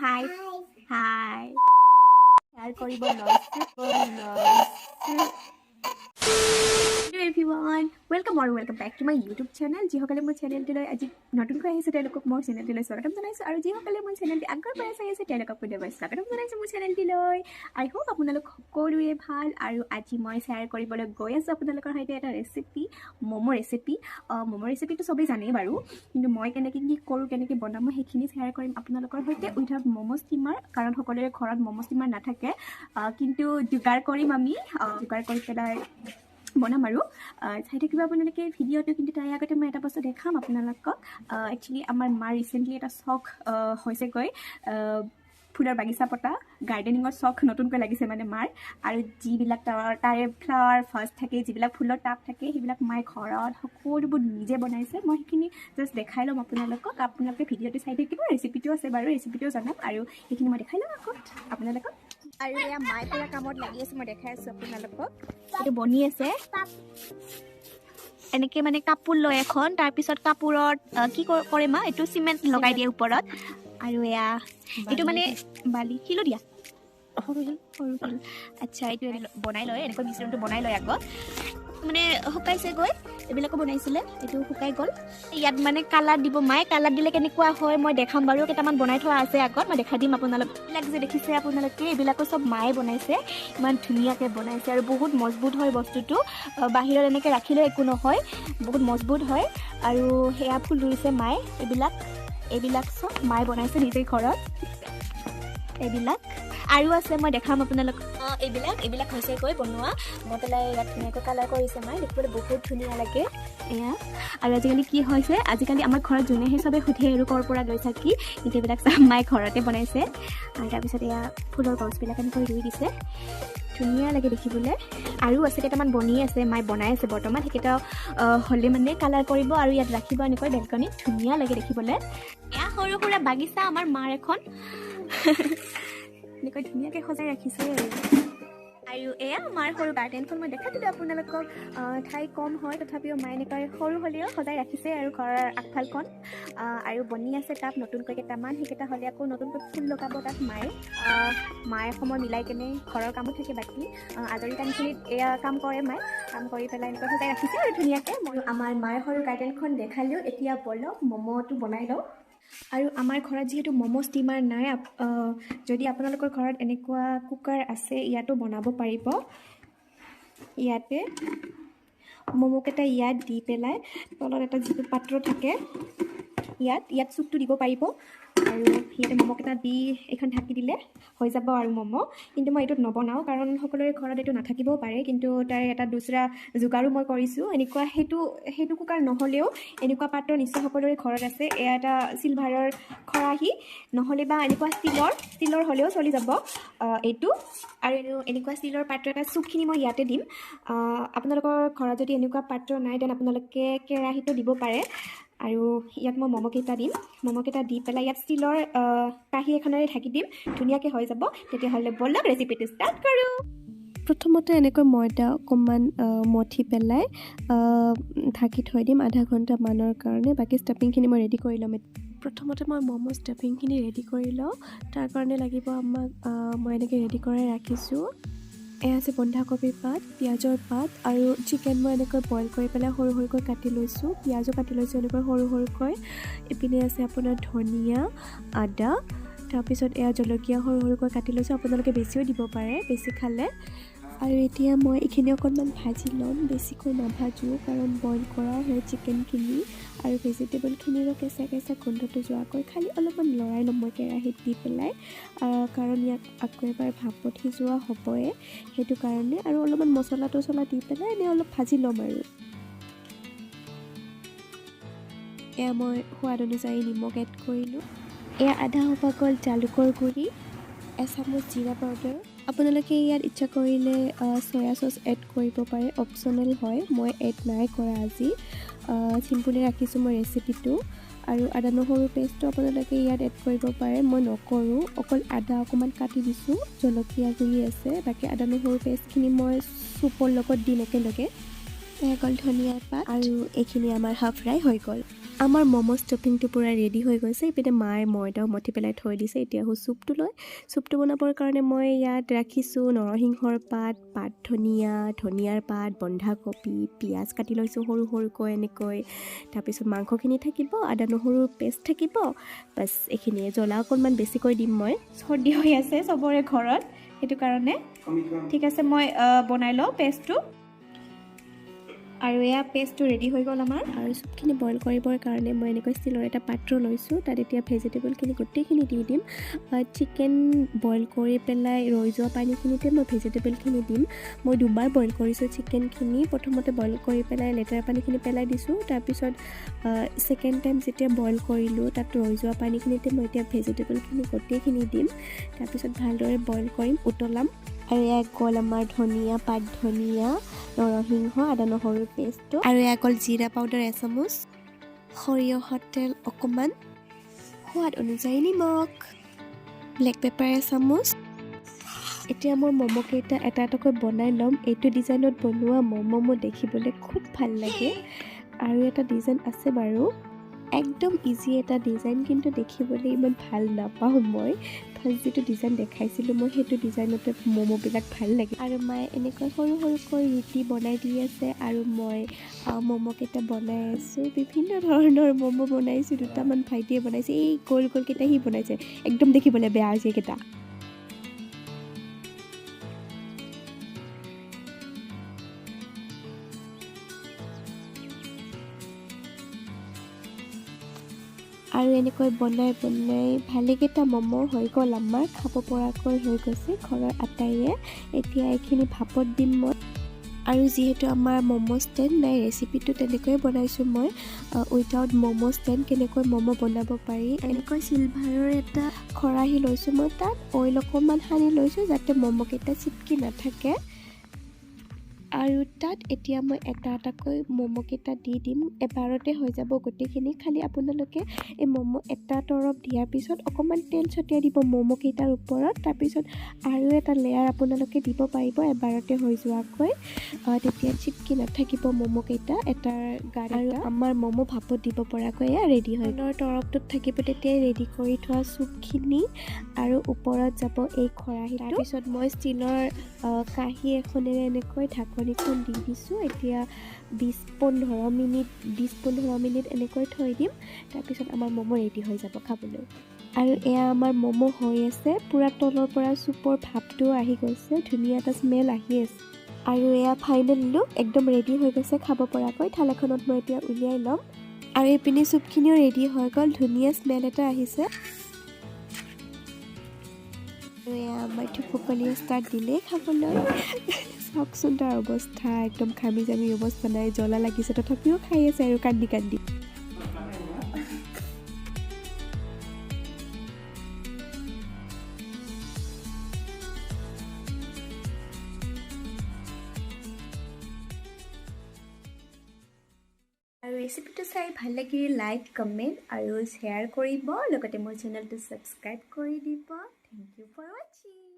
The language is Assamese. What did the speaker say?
হাই হাই। শ্বেয়াৰ কৰিব লৈছোঁ। এভৰিৱান, welcome আৰু welcome back to my YouTube channel. যিসকলে মোৰ চেনেলটোলৈ আজি নতুনকৈ আহিছে, তেওঁলোকক মোৰ চেনেলটোলৈ স্বাগতম জনাইছোঁ আৰু যিসকলে মোৰ চেনেলটি আগৰ পৰাই চাই আছে, তেওঁলোকক পুনৰবাৰ স্বাগতম জনাইছোঁ মোৰ চেনেলটিলৈ। আই হোপ আপোনালোক সকলোৰে ভাল। আৰু আজি মই শ্বেয়াৰ কৰিবলৈ গৈ আছোঁ আপোনালোকৰ সৈতে এটা ৰেচিপি, ম'ম' ৰেচিপি। ম'ম' ৰেচিপিটো চবেই জানেই বাৰু, কিন্তু মই কেনেকৈ কি কৰোঁ, কেনেকৈ বনাম, মই সেইখিনি শ্বেয়াৰ কৰিম আপোনালোকৰ সৈতে উইথাউট ম'ম' ষ্টিমাৰ, কাৰণ সকলোৰে ঘৰত ম'ম' ষ্টিমাৰ নাথাকে। কিন্তু যোগাৰ কৰিম আমি, যোগাৰ কৰি পেলাই বনাম আৰু চাই থাকিব আপোনালোকে ভিডিঅ'টো। কিন্তু তাৰে আগতে মই এটা বস্তু দেখাম আপোনালোকক। একচুৱেলি আমাৰ মাৰ ৰিচেণ্টলি এটা চখ হৈছেগৈ, ফুলৰ বাগিচা পতা, গাৰ্ডেনিঙৰ চখ নতুনকৈ লাগিছে মানে মাৰ। আৰু যিবিলাক তাৰে ফ্লাৱাৰ ফাৰ্ষ্ট থাকে, যিবিলাক ফুলৰ টাব থাকে, সেইবিলাক মায়ে ঘৰত সকলোবোৰ নিজে বনাইছে। মই সেইখিনি জাষ্ট দেখাই ল'ম আপোনালোকক। আপোনালোকে ভিডিঅ'টো চাই থাকিব। ৰেচিপিটো আছে বাৰু, ৰেচিপিটোও জনাম আৰু সেইখিনি মই দেখাই ল'ম আগত আপোনালোকক। আৰু এয়া মায়ে পূৰা কামত লাগি আছে, মই দেখাই আছোঁ আপোনালোকক। এইটো বনি আছে। এনেকে মানে কাপোৰ লয় এখন, তাৰপিছত কাপোৰত কি কৰে মা? এইটো চিমেণ্ট লগাই দিয়ে ওপৰত। আৰু এয়া এইটো মানে বালি শিলো দিয়া, সৰু শিল। সৰু শিল। আচ্ছা, এইটো বনাই লয় এনেকৈ, মিশ্ৰণটো বনাই লয় আগত। মানে শুকাইছেগৈ, এইবিলাকো বনাইছিলে, এইটো শুকাই গ'ল। ইয়াত মানে কালাৰ দিব মায়ে। কালাৰ দিলে কেনেকুৱা হয় মই দেখাম বাৰু। কেইটামান বনাই থোৱা আছে আগত, মই দেখাই দিম আপোনালোক। এইবিলাক যে দেখিছে আপোনালোকে, এইবিলাকো চব মায়ে বনাইছে। ইমান ধুনীয়াকৈ বনাইছে আৰু বহুত মজবুত হয় বস্তুটো। বাহিৰত এনেকৈ ৰাখিলেও একো নহয়, বহুত মজবুত হয়। আৰু সেয়া ফুল ৰুইছে মায়ে। এইবিলাক চব মায়ে বনাইছে নিজে ঘৰত। এইবিলাক আৰু আছে, মই দেখাম আপোনালোক। এইবিলাক হৈছেগৈ বনোৱা। মই পেলাই ইয়াত ধুনীয়াকৈ কালাৰ কৰিছে মায়ে, দেখিবলৈ বহুত ধুনীয়া লাগে এয়া। আৰু আজিকালি কি হৈছে, আজিকালি আমাৰ ঘৰত যোনে সেই চবে সোধে আৰু ক'ৰ পৰা লৈছা কি, কিন্তু এইবিলাক চব মায়ে ঘৰতে বনাইছে। আৰু তাৰপিছত এয়া ফুলৰ গছবিলাক এনেকৈ ৰুই দিছে, ধুনীয়া লাগে দেখিবলৈ। আৰু আছে কেইটামান বনি আছে, মায়ে বনাই আছে বৰ্তমান। সেইকেইটা হ'লে মানে কালাৰ কৰিব আৰু ইয়াত ৰাখিব এনেকৈ বেলকনিত, ধুনীয়া লাগে দেখিবলৈ। এয়া সৰু সুৰা বাগিচা আমাৰ মাৰ এখন, এনেকৈ ধুনীয়াকৈ সজাই ৰাখিছে। আৰু এয়া মাৰ সৰু গাৰ্ডেনখন মই দেখাই দিলোঁ আপোনালোকক। ঠাই কম হয়, তথাপিও মায়ে এনেকৈ সৰু হ'লেও সজাই ৰাখিছে আৰু ঘৰৰ আগফালখন। আৰু বনি আছে তাত নতুনকৈ কেইটামান, সেইকেইটা হ'লে আকৌ নতুনকৈ ফুল লগাব তাত মায়ে। মায়ে সময় মিলাই কেনে, ঘৰৰ কামো থাকে, বাকী আজৰি টাইমখিনিত এয়া কাম কৰে মায়ে। কাম কৰি পেলাই এনেকৈ সজাই ৰাখিছে আৰু ধুনীয়াকৈ। মই আমাৰ মাৰ সৰু গাৰ্ডেনখন দেখালোঁ। এতিয়া ব'লক ম'ম'টো বনাই লওঁ। আৰু আমাৰ ঘৰত যিহেতু ম'ম' ষ্টিমাৰ নাই, যদি আপোনালোকৰ ঘৰত এনেকুৱা কুকাৰ আছে, ইয়াতো বনাব পাৰিব। ইয়াতে ম'ম'কেইটা ইয়াত দি পেলাই তলত এটা যিটো পাত্ৰ থাকে, ইয়াত চুপটো দিব পাৰিব। আৰু ইয়াতে ম'ম'কেইটা দি এইখন ঢাকি দিলে হৈ যাব আৰু ম'ম'। কিন্তু মই এইটোত নবনাওঁ, কাৰণ সকলোৰে ঘৰত এইটো নাথাকিবও পাৰে। কিন্তু তাৰ এটা দুচৰা যোগাৰো মই কৰিছোঁ। এনেকুৱা সেইটো কুকাৰ নহ'লেও এনেকুৱা পাত্ৰ নিশ্চয় সকলোৰে ঘৰত আছে। এয়া এটা চিলভাৰৰ খৰাহী, নহ'লে বা এনেকুৱা ষ্টীলৰ হ'লেও চলি যাব এইটো। আৰু এনেকুৱা ষ্টীলৰ পাত্ৰ এটা চুপখিনি মই ইয়াতে দিম। আপোনালোকৰ ঘৰত যদি এনেকুৱা পাত্ৰ নাই, then আপোনালোকে কেৰাহীটো দিব পাৰে। আৰু ইয়াত মই ম'ম'কেইটা দিম। ম'ম'কেইটা দি পেলাই ইয়াত ষ্টীলৰ কাঁহী এখনেৰে ঢাকি দিম, ধুনীয়াকৈ হৈ যাব। তেতিয়াহ'লে ব'লক ৰেচিপিটো ষ্টাৰ্ট কৰোঁ। প্ৰথমতে এনেকৈ ময়দা অকণমান মঠি পেলাই ঢাকি থৈ দিম আধা ঘণ্টামানৰ কাৰণে। বাকী ষ্টাফিংখিনি মই ৰেডি কৰি ল'ম। প্ৰথমতে মই ম'ম' ষ্টাফিংখিনি ৰেডি কৰি লওঁ। তাৰ কাৰণে লাগিব আমাক, মই এনেকৈ ৰেডি কৰাই ৰাখিছোঁ। এয়া আছে বন্ধাকবিৰ পাত, পিঁয়াজৰ পাত আৰু চিকেন মই এনেকৈ বইল কৰি পেলাই সৰু সৰুকৈ কাটি লৈছোঁ। পিঁয়াজো কাটি লৈছোঁ এনেকৈ সৰু সৰুকৈ। ইপিনে আছে আপোনাৰ ধনিয়া, আদা, তাৰপিছত এয়া জলকীয়া সৰু সৰুকৈ কাটি লৈছোঁ। আপোনালোকে বেছিও দিব পাৰে বেছি খালে। আৰু এতিয়া মই এইখিনি অকণমান ভাজি ল'ম, বেছিকৈ নাভাজোঁ, কাৰণ বইল কৰা হয় চিকেনখিনি আৰু ভেজিটেবলখিনিৰো কেঁচা কেঁচা গোন্ধটো যোৱাকৈ খালি অলপমান লৰাই ল'ম মই কেৰাহীত দি পেলাই, কাৰণ ইয়াক আকৌ এবাৰ ভাপত সিজোৱা হ'বই, সেইটো কাৰণে। আৰু অলপমান মছলা তছলা দি পেলাই এনেই অলপ ভাজি ল'ম। আৰু এয়া মই সোৱাদ অনুযায়ী নিমখ এড কৰিলোঁ। এয়া আধা হ'ব গ'ল জালুকৰ গুড়ি, এচামুচ জিৰা পাউডাৰ। আপোনালোকে ইয়াত ইচ্ছা কৰিলে চয়া চচ এড কৰিব পাৰে, অপশ্যনেল হয়। মই এড নাই কৰা আজি, চিম্পুলি ৰাখিছোঁ মই ৰেচিপিটো। আৰু আদা নহৰু পেষ্টটো আপোনালোকে ইয়াত এড কৰিব পাৰে, মই নকৰোঁ। অকল আদা অকণমান কাটি দিছোঁ, জলকীয়া গুড়ি আছে, বাকী আদা নহৰু পেষ্টখিনি মই চুপৰ লগত দিম একেলগে। এয়া গ'ল ধনিয়াৰ পাত আৰু এইখিনি আমাৰ হাফ ফ্ৰাই হৈ গ'ল। আমাৰ ম'ম' ষ্টফিংটো পূৰা ৰেডি হৈ গৈছে। ইপিনে মায়ে ময়দাও মঠি পেলাই থৈ দিছে। এতিয়া আহোঁ চুপটো লৈ। চুপটো বনাবৰ কাৰণে মই ইয়াত ৰাখিছোঁ নৰসিংহৰ পাত, পাত ধনিয়া, ধনিয়াৰ পাত, বন্ধাকবি, পিঁয়াজ কাটি লৈছোঁ সৰু সৰুকৈ এনেকৈ। তাৰপিছত মাংসখিনি থাকিব, আদা নহৰুৰ পেষ্ট থাকিব, বাছ এইখিনিয়ে। জ্বলা অকণমান বেছিকৈ দিম মই। চৰ্দি হৈ আছে চবৰে ঘৰত, সেইটো কাৰণে। ঠিক আছে, মই বনাই লওঁ পেষ্টটো। আৰু এয়া পেষ্টটো ৰেডি হৈ গ'ল আমাৰ। আৰু চুপখিনি বইল কৰিবৰ কাৰণে মই এনেকৈ ষ্টীলৰ এটা পাত্ৰ লৈছোঁ। তাত এতিয়া ভেজিটেবলখিনি গোটেইখিনি দি দিম। চিকেন বইল কৰি পেলাই ৰৈ যোৱা পানীখিনিতে মই ভেজিটেবলখিনি দিম। মই দুবাৰ বইল কৰিছোঁ চিকেনখিনি। প্ৰথমতে বইল কৰি পেলাই লেতেৰা পানীখিনি পেলাই দিছোঁ। তাৰপিছত ছেকেণ্ড টাইম যেতিয়া বইল কৰিলোঁ, তাত ৰৈ যোৱা পানীখিনিতে মই এতিয়া ভেজিটেবলখিনি গোটেইখিনি দিম। তাৰপিছত ভালদৰে বইল কৰিম, উতলাম। আৰু এয়া গ'ল আমাৰ ধনিয়া পাত, ধনিয়া, নৰসিংহ, আদা নহৰুৰ পেষ্টটো। আৰু এয়া গ'ল জিৰা পাউডাৰ এচামুচ, সৰিয়হৰ তেল অকণমান, সোৱাদ অনুযায়ী নিমখ, ব্লেক পেপাৰ এচামুচ। এতিয়া মই ম'ম'কেইটা এটা এটাকৈ বনাই ল'ম। এইটো ডিজাইনত বনোৱা ম'ম' মোৰ দেখিবলৈ খুব ভাল লাগে। আৰু এটা ডিজাইন আছে বাৰু, একদম ইজি এটা ডিজাইন, কিন্তু দেখিবলৈ ইমান ভাল নাপাওঁ মই। ফাৰ্ষ্ট যিটো ডিজাইন দেখাইছিলোঁ মই, সেইটো ডিজাইনতে ম'ম'বিলাক ভাল লাগে। আৰু মায়ে এনেকৈ সৰু সৰুকৈ ৰুটি বনাই দি আছে আৰু মই ম'ম'কেইটা বনাই আছোঁ। বিভিন্ন ধৰণৰ ম'ম' বনাইছোঁ, দুটামান ভাইটিয়ে বনাইছে। এই গোল গোলকেইটা সি বনাইছে, একদম দেখিবলৈ বেয়া হৈছে এইকেইটা। আৰু এনেকৈ বনাই বনাই ভালেকেইটা ম'ম' হৈ গ'ল আমাৰ, খাব পৰাকৈ হৈ গৈছে ঘৰৰ আটাইয়ে। এতিয়া এইখিনি ভাপত দিম মই। আৰু যিহেতু আমাৰ ম'ম' ষ্টেণ্ড নাই, ৰেচিপিটো তেনেকৈয়ে বনাইছোঁ মই, উইথাউট ম'ম' ষ্টেণ্ড কেনেকৈ ম'ম' বনাব পাৰি। এনেকৈ চিলভাৰৰ এটা খৰাহী লৈছোঁ মই, তাত অইল অকণমান সানি লৈছোঁ যাতে ম'ম'কেইটা চিটকি নাথাকে। আৰু তাত এতিয়া মই এটা এটাকৈ ম'ম'কেইটা দি দিম। এবাৰতে হৈ যাব গোটেইখিনি। খালি আপোনালোকে এই ম'ম' এটা তৰপ দিয়াৰ পিছত অকণমান তেল ছটিয়াই দিব ম'ম'কেইটাৰ ওপৰত। তাৰপিছত আৰু এটা লেয়াৰ আপোনালোকে দিব পাৰিব এবাৰতে হৈ যোৱাকৈ, তেতিয়া চিটকি নাথাকিব ম'ম'কেইটা এটাৰ গাত। আৰু আমাৰ ম'ম' ভাপত দিব পৰাকৈ এয়া ৰেডি হৈ গ'ল। তৰপটোত থাকিব তেতিয়াই ৰেডি কৰি থোৱা চুপখিনি আৰু ওপৰত যাব এই খৰাহী। তাৰপিছত মই ষ্টীলৰ কাঁহী এখনেৰে এনেকৈ ঢাকনিখন দি দিছোঁ। এতিয়া 20-15 মিনিট এনেকৈ থৈ দিম। তাৰপিছত আমাৰ ম'ম' ৰেডি হৈ যাব খাবলৈ। আৰু এয়া আমাৰ ম'ম' হৈ আছে, পূৰা তলৰ পৰা চুপৰ ভাপটোও আহি গৈছে, ধুনীয়া এটা স্মেল আহি আছে। আৰু এয়া ফাইনেল লুক, একদম ৰেডি হৈ গৈছে খাব পৰাকৈ। থালাখনত মই এতিয়া উলিয়াই ল'ম। আৰু এইপিনে চুপখিনিও ৰেডি হৈ গ'ল, ধুনীয়া স্মেল এটা আহিছে। আৰু এয়া আমাৰ থুপুকলিয়ে ষ্টাৰ্ট দিলেই খাবলৈ। চাওকচোন তাৰ অৱস্থা, একদম ঘামি জামি অৱস্থা নাই, জ্বলা লাগিছে তথাপিও খাই আছে আৰু কান্দি কান্দি। আৰু ৰেচিপিটো চাই ভাল লাগিলে লাইক, কমেণ্ট আৰু শ্বেয়াৰ কৰিব, লগতে মোৰ চেনেলটো ছাবস্ক্ৰাইব কৰি দিব। Thank you for watching.